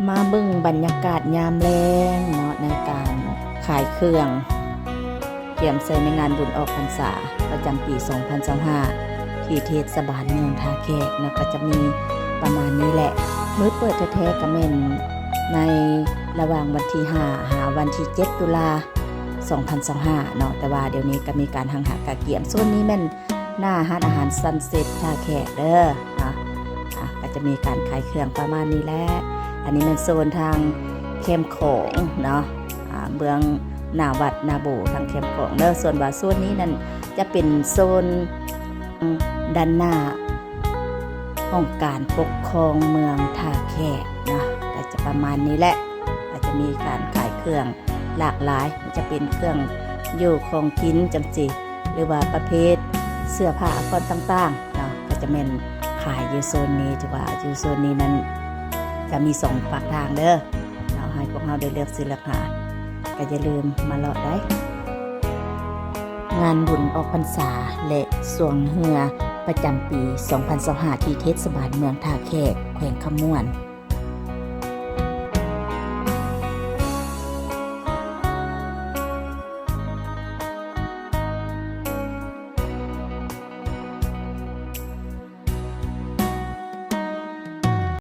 ມາເບິ່ງບັນຍາກາດຍາມແລງເນາະ ໃນການຂາຍເຄື່ອງກຽມໃສ່ໃນງານບຸນອອກພັນສາປະຈຳປີສອງພັນຊາວຫ້າ ທີ່ເທດສະບານເມືອງທ່າແຂກເນາະ ກໍຈະມີປະມານນີ້ແຫຼະ. ມື້ເປີດແທ້ໆກໍແມ່ນໃນລະຫວ່າງວັນທີຫ້າຫາວັນທີເຈັດຕຸລາ ສອງພັນຊາວຫ້າເນາະ ແຕ່ວ່າດຽວນີ້ກໍມີການຫັງຫາກະກຽມ. ໂຊນນີ້ແມ່ນໜ້າຮ້ານອາຫານ Sunset ທ່າແຂກເດີເນາະ. ອ່າ ກໍຈະມີການຂາຍເຄື່ອງປະມານນີ້ແຫຼະ. ອັນນີ້ແມ່ນໂຊນທາງແຄມຂອງເນາະ ອ່າ ເບື້ອງໜ້າວັດນາໂບທາງແຄມຂອງເດີ. ສ່ວນວ່າໂຊນນີ້ນັ້ນຈະເປັນໂຊນດ້ານໜ້າຫ້ອງການປົກຄອງເມືອງທ່າແຂກເນາະ ກໍຈະປະມານນີ້ແຫຼະ. ກໍຈະມີການຂາຍເຄື່ອງຫຼາກຫຼາຍ ຈະເປັນເຄື່ອງຢູ່ຂອງກິນຈັ່ງຊີ້ ຫຼືວ່າປະເພດເສື້ອຜ້າອາພອນຕ່າງໆເນາະ ກໍຈະແມ່ນຂາຍຢູ່ໂຊນນີ້. ຖືວ່າຢູ່ໂຊນນີ້ນັ້ນຈະມີສອງປາກທາງເດີເນາະ ໃຫ້ພວກເຮົາໄດ້ເລືອກຊື້ເລືອກຫາ ກໍຢ່າລືມມາເລາະໄດ້. ງານບຸນອອກພັນສາ ແລະ ຊ່ວງເຮືອປະຈຳປີສອງພັນຊາວຫ້າ ທີ່ເທດສະບານເມືອງທ່າແຂກ ແຂວງຄຳມ່ວນ